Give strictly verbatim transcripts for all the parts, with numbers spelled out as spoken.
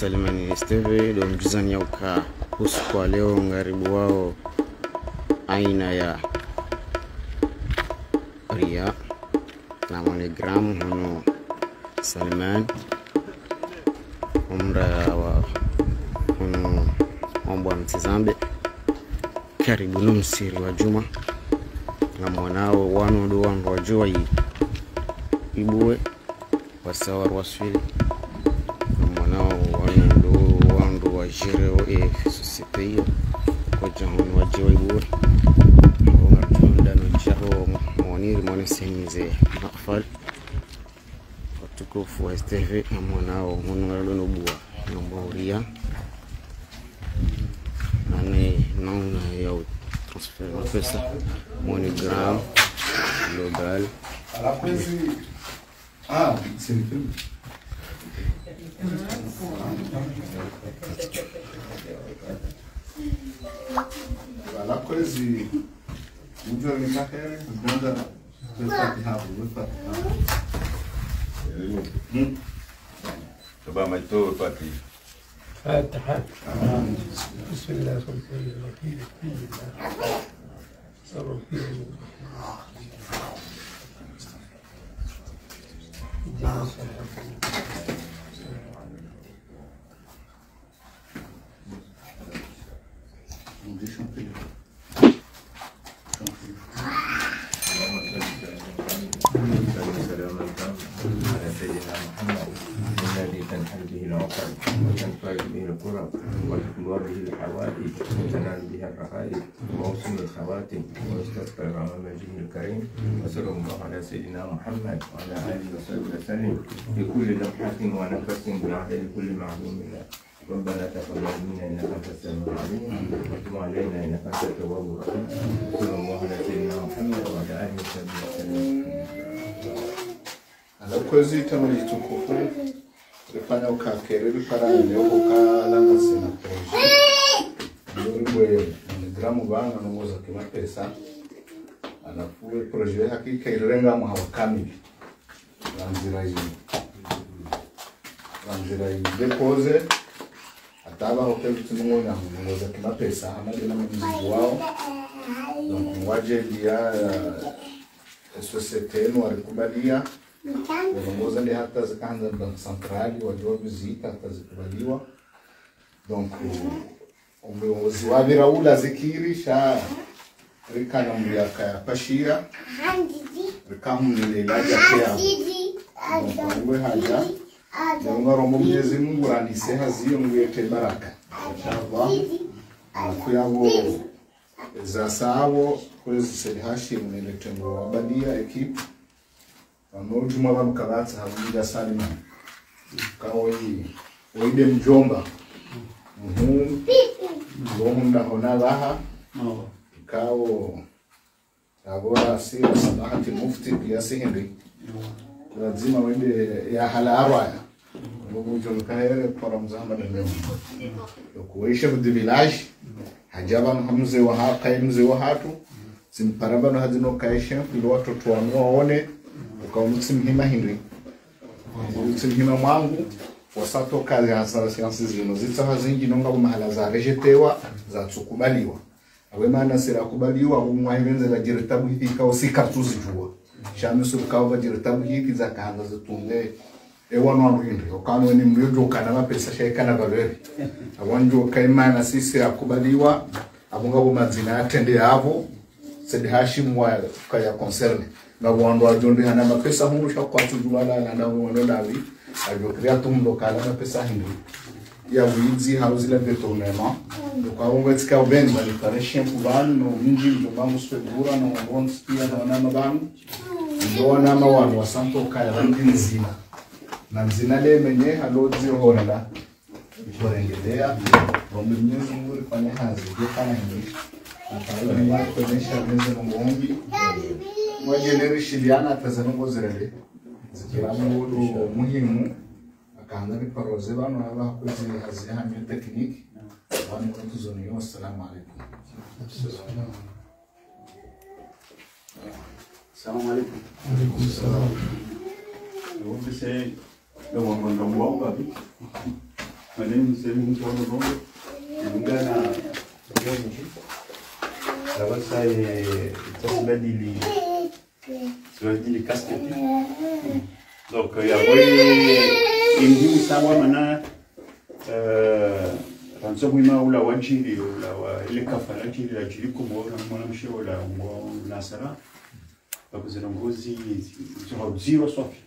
Salimani S T V, ndo mdjuzani ya uka usiku wa leo ngaribuwao aina ya Ria na MoneyGram hunu Salimani, omraya wa hunu Ombwa Mtsizambe, karibu no msiri wa Djuma. Ngamwonao wanu ndo wandru wadjuwa i-, ibuwe, wasawa rwaswili. Ngamwonao wanu ndo wandru wadjireo e société iyo, kwadja hunu wadjuwa ibuwe. Abo ngaritsunda no djaho mwoniri mwone sehemu ze mahafali. Watukufu wa S T V, ngamwonao hunu ngarilo no buwa, no buwa uria. Nane namna ya u transfert mapesa, MoneyGram, Global. Ah, c'est le film. Voilà, kwezi. Mtu amekataa, mtu Fatiha, Fatiha. Hmm. Baba, maito Fatiha. Fatiha. بسم الله الرحمن الرحيم. الحمد لله. الرحمن الرحيم. اهدنا الصراط المستقيم. سلام تام على سيدنا محمد الذي تنحل به العقد وتنفرج به الكرب وتقضى به الحوائج وتنال به الرغائب وحسن الخواتم ويستسقى الغمام بوجهه الكريم. وصلى الله على سيدنا محمد وعلى آله وصحبه وسلم في كل لمحة ونفس بعدد كل معلوم لك. ربنا تقبل منا إنك أنت السميع العليم وتب علينا إنك أنت التواب الرحيم. وصلى الله على سيدنا محمد وعلى آله وصحبه وسلم. Ala kwezi tama litukufu, rifanya ukakere, riparane, ukala ngasina projet. Ndio ribwe MoneyGram bana nongoza kimapesa. Alafu projet hakika irirenga mwaha wa kamili. Ramzira yi. Ramzira yi déposer. Hata aba hokeli tunongoza kimapesa, hama dena mzigo wao. Donc, ngwadje dia, eh, société no warikubalia. Walongoza ndi hata zikandza Banque Centrale, wadjuwa visite hata zikubaliwa. Donc, ombe ozi wavira ula zikiri, sha rikana muyaka ya pashia, rika mnile la jatea. Donc, uwe haja, ya unga rombo Mwenyezi Mungu ranise hazi yo nguyete baraka. Inshallah. Kuyabo za sawo, kwezi Said Hashim nile tengo wabalia équipe. Pvanu udjuma pvanu kapvatsi hawuja Salima. Kawo yi, woyi nde mdjomba. Mhm. Wo munda hona pvaha. Kawo. Tabora si samahati mufti pia si hindri. Lazima wende ya hala arwaya. Ngo mdjomba kahere para mzahama nda mdjomba. Yokuwa chef de village. Haja pvanu ha mze wa ha-, kaye mze wahatru. Zimpara pvanu hazino kaye chef, ilo watoto wanu waone, uka unu tsi mhima hindri. Unu tsi mhima mwangu, wasato kazi ya sa-, sciences zino. Zitsaha zindji nonga bo mahala za rejetewa, zatsukubaliwa. Awe mana sera kubaliwa, umwa hivenze la jiritabu hiki kao si kartuzidjuwa. Sha mi suri kao ba jiritabu hiki za kahandza zitunge. Ewa no wandru hindri, okana weni mndru yodjo kana mapesa sha ikana valeur. Awandjo kaimana sisi akubaliwa, abo ngabo madzina ya trende yapvo, Said Hashim wa kaya concerne. Ngabo wandru wadjo ndi hana mapesa hunu sha kwatsudjuwa la, la, la, wandru ndawi, adjo kiri atu mndru kana mapesa hindri. Ya widzi, hau zila détournement. Donc, abo ngwetsika ubenza, ni pare chef pvanu, no mdji, ndo bangu swebura, no wandru pia, no wanama bangu. Ndo wanama wanu wasanto kaya rangi ndzima. Na ndzima le menye halo dziro hona la. Ikorengelea, rombe Mwenyezi Mungu rifanye hazi, ndio kana hindri. Akala ni watu kwenesha meze no ngombi. Mwaje leri shiliana, taza no ngozirele. Zikira mungu muhimu. Akanda ni paroze pvanu aba kwezi hazi ya hamyo technique. Pvanu kwa tuzoni yo, assalamu alaikum. Assalamu alaikum. Alaikum salam. Yo, mse, yo, wangu ndo mwangu abi. Mane mse mtu wa mabongo. Mungana. Tabasa ye tasibadili. Sibadili casquette. Donc, euh, ya voye, imdimu sawa mana, euh, ranzo mwima ula wadjiri, ula wa, ile kafara djiri, la djiri Komori, mwana mshe ula, ngo nasara. Donc, zilongozi, zilongozi wa swafi.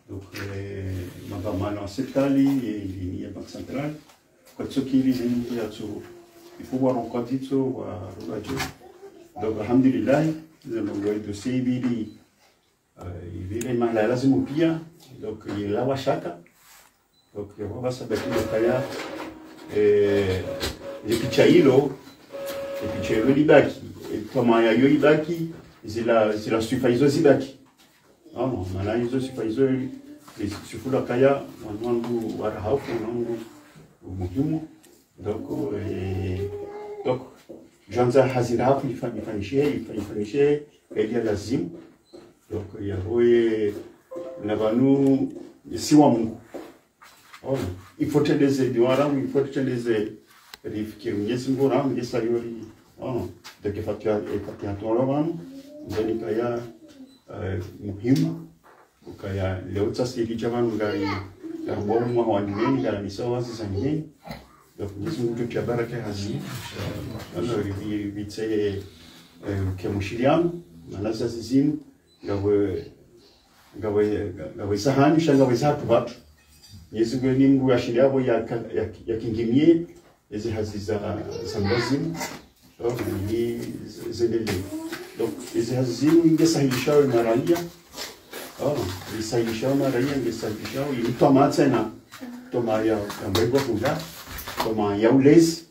Donc, euh, madhwamana wa serikali, ye, ye, ye Banque Centrale, kwa tso kiri zini ya tso, il faut voir encore dit tso, wa rubajo. Donc, alhamdulillah, zilongozi dossier ibidi, euh, ibidi mahala lazimu pia, donc, ilawa shaka. Donc, ya kwa sababu ya kaya, eh, le picha ilo, le picha ilo libaki, e toma ya yo ibaki, zila, zila swifa izo zibaki. Ah, non, mana izo swifa izo, e swifa la kaya, wanu wangu wa rahafu, wanu wangu muhimu. Donc, eh, donc, djandza hazi rahafu ifa-, ifanyishe, ifa-, ifanyishe, kaya lazimu. Donc, ya voye, na vanu, si wa Mungu. Oh, il faut tendeze diwara, il faut tendeze rifikiri Mwenyezi Mungu, na Mwenyezi Mungu yori. Oh, donc, ifatiha, ifatiha tolo vanu, ndeni kaya, eh, muhimu, ukaya leo tsasi kija vanu ngari, ngari bomu wa wandimeni, ngari misawa wazi za ndimeni. Donc, Mwenyezi Mungu tutia baraka hazi. Vanu, rivi-, vitse, eh, ke mushiriano, mana zazi zinu, ngawe, ngawe, ngawe sahani, sha ngawe sahatu vatu. Mwenyezi Mungu ni Mungu yashinde yapvo ya ka-, ya, ya kingimie, ezi hazi za, za mlazimu. Oh, ni z-, zendelee. Donc, ezi hazi zinu nge sahilishawo maraya. Oh, nge sahilishawo maraya, nge sahilishawo, ni toma tsena. Toma ya, ya mbego kunda. Toma ya ulezi.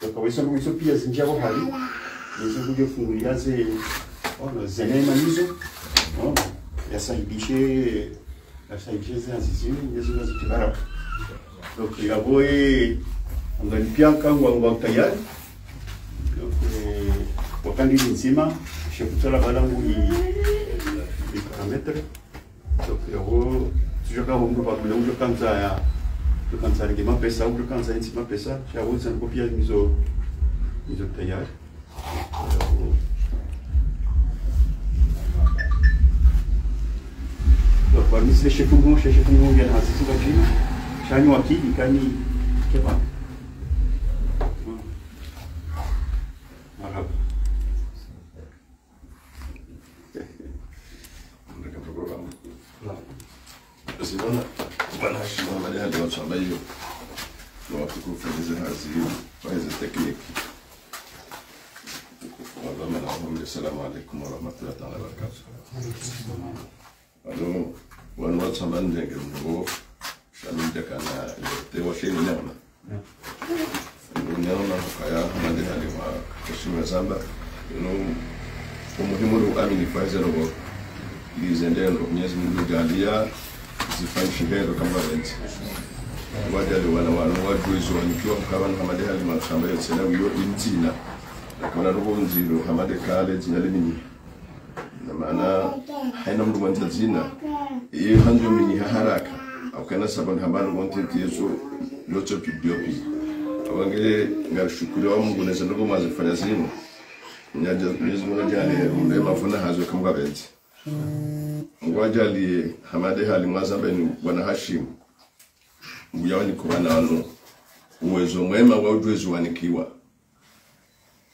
Donc, aweso ndo wiso pia zinjia bo hali. Nizo kujo fungulia ze, ono, ze neema nizo. Ono, ya sahilishe, ya sahilishe ze hazi zinu, nizo nazo kibara. Donc, ya boye, angani pia kangwa ngwa tayari. Donc, eh, wakandi nzima, shefu tola balangu ni, ni paramètre. Donc, ya bo, tujaka ho mbo babule, ujo kandza ya, ujo kandza renge mapesa, ujo kandza yentsi mapesa, sha bo zani kopia nizo, nizo tayari. Donc, parmi ces chefs, chefs, ya na hazi zinu, sha ni wakili, kani, keba. Marhaba. Basi bwana, bwana Hashim Hamadi hadi watu ambayo ni watukufu, wafanyao hazi, wafanyao technique. Tukufu, madhwamana, assalamu alaikum warahmatullahi taala wabarakatuh. Alo, wanu watsamba ndenge mnongo, sha mi ndjakana, te washeni naona. Ndo naona kaya, mande hali wa, kashima zamba, ino, umuhimu ndo amini faiza ndo, ize ndendo, Mwenyezi Mungu jaaliya, zifanyishe hendo kama wentsi. Wajali wana wanu, wajuzi wanikiwa, kama ndo hamade hali matsamba yo tsena, yo indzina. Na kama ndo ndziro, hamade kale, dzina limini. Na maana, haina mndru mwandza dzina, iyo handzo minyi ha haraka, au kana sababu hamba no content yesu, lots of P D P. Awange, ngarishukuru wa Mungu, neze ndrongo mwazifanya zinu. Nyaja, Mwenyezi Mungu najaliye, mle mavuna hazo kamwe bentsi. Mungu ajaliye, hamade hali mwazamba ni bwana Hashim. Mungu yawanike wana wanu. Uwezo mwema wa ujuzi wanikiwa.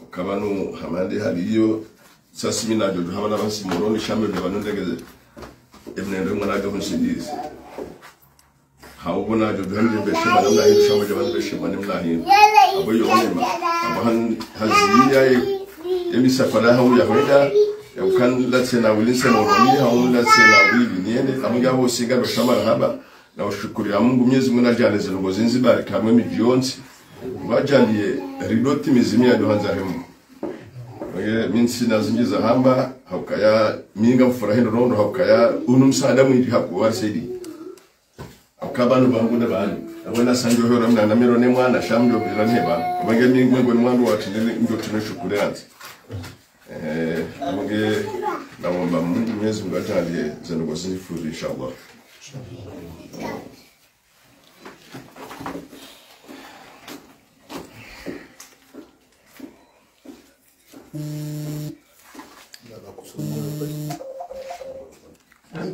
Ukaya pvanu hamade hali iyo, sasi mi nadjo djuha pvanu basi Moroni sha mi djo pvanu ndege, emnendo mwana djo msaidizi. Hau pvona djo djuha mi beshe mwana mna hini, sha mi djo pvanu beshe mwana mna hini. Apvo iyo nema. Apvo han-, hazi yayi, emisafara hau ya hwenda, ya ukana tsena wili nse Moroni, hau na tsena wili niende, apvo ngapvo singa ndo sha marahaba, na ushukuru ya Mungu, Mwenyezi Mungu najaliye zindrongo zindji baraka mwe midji yontsi, wajaliye ridoti mizimi ya duhandza hemu. Oye, mi ntsina zindji za hamba, haukaya, mi ngamfurahi ndro ndro, haukaya, unu msaada mwindji haku warisaidiya. Haukaya pvanu pvangu na pvanu. Apvo na sandjo hwera mna, na mero ne mwana, sha mi djo pvira ne pvanu. Apvo nge mi, mwengo ni mwandu wa tine, ndjo tine shukuru yandzi. Eh, apvo nge, na wamba Mungu Mwenyezi Mungu ajaliye, zindrongo zindji fuzu, inshallah.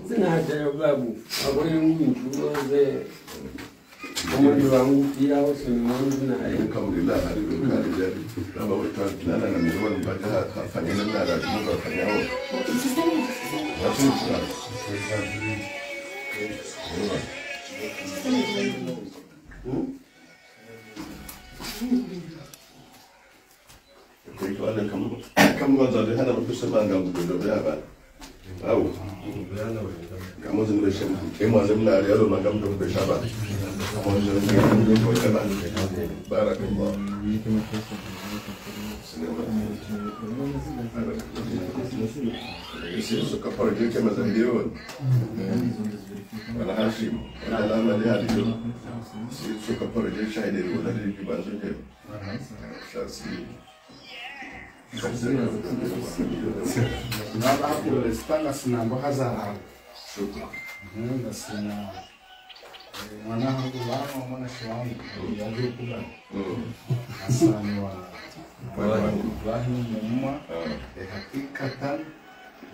Sina hata ya babu, abo ni mtu mzee. Omwendo wangu pia, osoni mwangu naye. Alhamdulillah, hali ndo kali jadi. Baba wetu akilala na mzee wangu mpaka ha-, hafanya namna ya lazima afanyao. Watu ni furaha. Hmm? Kwa hiyo, wale kama, kama wazazi hana mtu sema ngamdjo beba. Au. Kama zimbe shem, kama zimbe na yalo na ngamdjo beba. Barakallah. Sisi, suka paro je kama zambiwa. Wala Hashim. Wala Ahmad Hadi. Sisi, suka paro je shahidi wala ni kibanzo je. Sasa. Naba hapo, sitanga sinambo hazara. Shukran. Mhm, ngasina, eh, mwana hangu wama, mwana shi wangu, yaje kubali. Mm. Hasani wa, wa, wa ni mumwa, eh, hakikatan,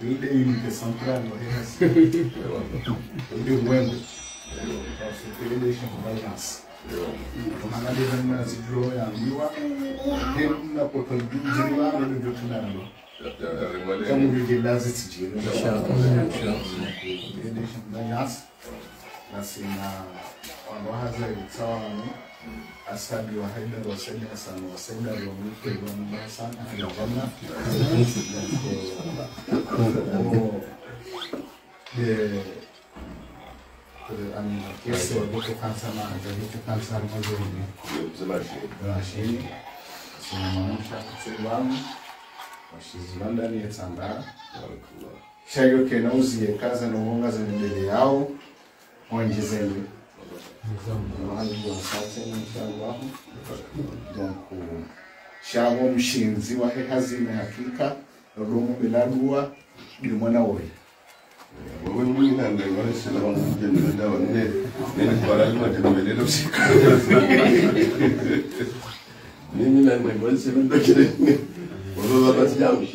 ile unité centrale wa hehasi. Ile mwengo. Parce que ile chef d'agence. Mana de zani na zidro ya mbiwa. Hem na poto jiri wa ndo ndo tunalo. Kamu jiri lazi tijiri. Inshallah. Ile chef d'agence. Ngasina wano haza itsawa wano. Asadi wa Haidar wa Said Hassan wa Said wa Mike wa Mbasan. Aljanna. De Eh, ami kesi wa bote kansa ma, de bote kansa ma zoni. Zimashini. Zimashini. Sina mwanamsha kutse wangu. Washizi wandani ya tsamba. Barakallah. Shayo kena uzi ye kaza no wonga zene mbele yao. Onji zene. Mwangu wa sate, inshallah. Donc, shabo mshinzi wa he hazina hakika. Rodomo bela dua. Ndio mwana woye. Wewe mimi na ndio wale sila wangu ndio ndio ndio ndio. Ndio kwa lazima tumelele usiku. Mimi na ndio wale sila ndio kile. Wewe baba yangu.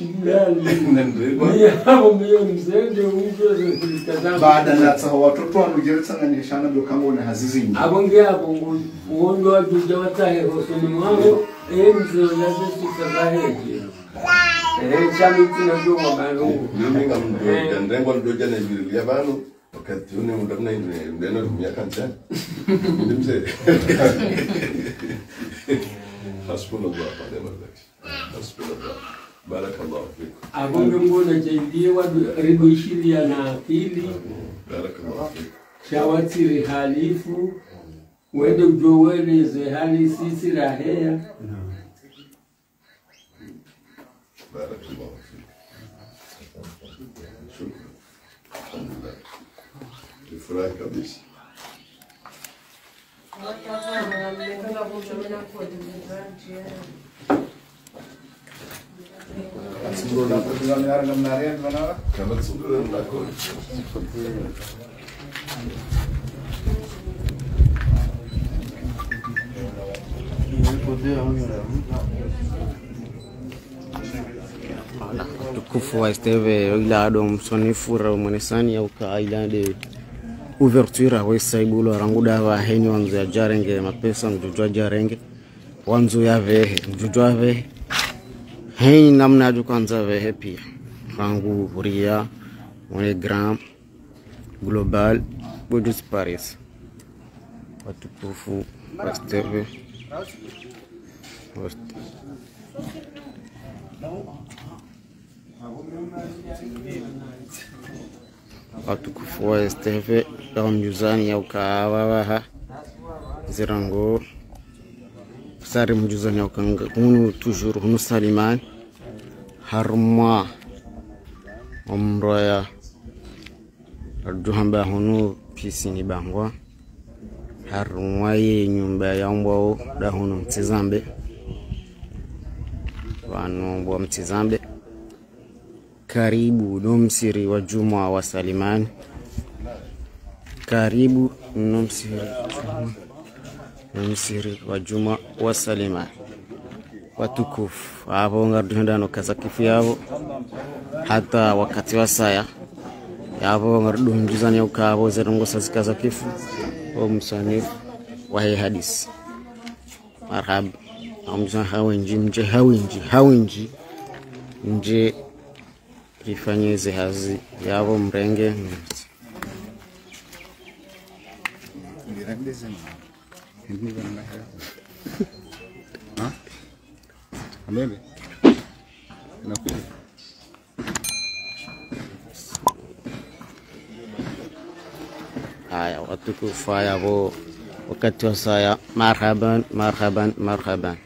Na ndio kwa. Ni hapo mimi mzee ndio mtu kulitazama. Baada na tsaha watoto wanu jere tsanganyishana ndio kama una hazi zingi. Abo nge abo ngo, ngo ndo wajuja watahe hosoni mwangu, eh, mzee lazima sikazaheje. Eh, shami tsina ndo mabalo. Mimi ngamdo, eh, ndengwa ndo jana ibili ya bano. Wakati ule muda mna ndo, ndo ndo miaka ntsanu. Ndi mzee. Hasbunallah wa ni'mal wakil. Hasbunallah. Barakallahu fikum. Abo nge mbona jaibiye wa rido ishiliya na akili. Barakallahu fikum. Shawatsiri halifu. Wende ujo weleze hali sisi raheya. Barakallahu fik. Shukran. Alhamdulillah. Nifurahi kabisa. Watukufu wa S T V, ila ado msonifu ra mwenesani ya uka ila nde ouverture wa isaibulo rangu dava henyi wandzo ya jarenge mapesa mdjudjwa jarenge. Wandzo ya vehe, mdjudjwa vehe. Henyi namna adjo kandza vehe pia. Rangu Ria, MoneyGram, Global, Business Paris. Watukufu wa S T V. Watukufu wa S T V, ngamdjuzani ya uka apvaha. Zirango. Sari mdjuzani ya uka nga, hunu toujours, hunu Salimani. Harumwa. Omroya. Adu hamba hunu piscine Bangwa. Harumwa ye nyumba ya mbwa o da hunu Mtsizambe. Pvanu mbwa Mtsizambe. Karibu no msiri wa djumwa wa Salimani. Karibu no msiri wa djumwa. Msiri wa djumwa wa Salimani. Watukufu, apvo ngarudjo henda no kaza kifu yapvo. Hata wakati wa saya. Yapvo ngaridunjizani ukaya pvo zendrongoo zikaza kifu, o msanifu wahe hadisi. Marahaba. Namdje ha wendji, mdje ha wendji, ha wendji. Mdje rifanye ze hazi, yapvo mrenge. Ha? Amebe? Nakuja. Haya, watukufu, haya pvo wakati wasaya. Marhaban, marhaban, marhaban.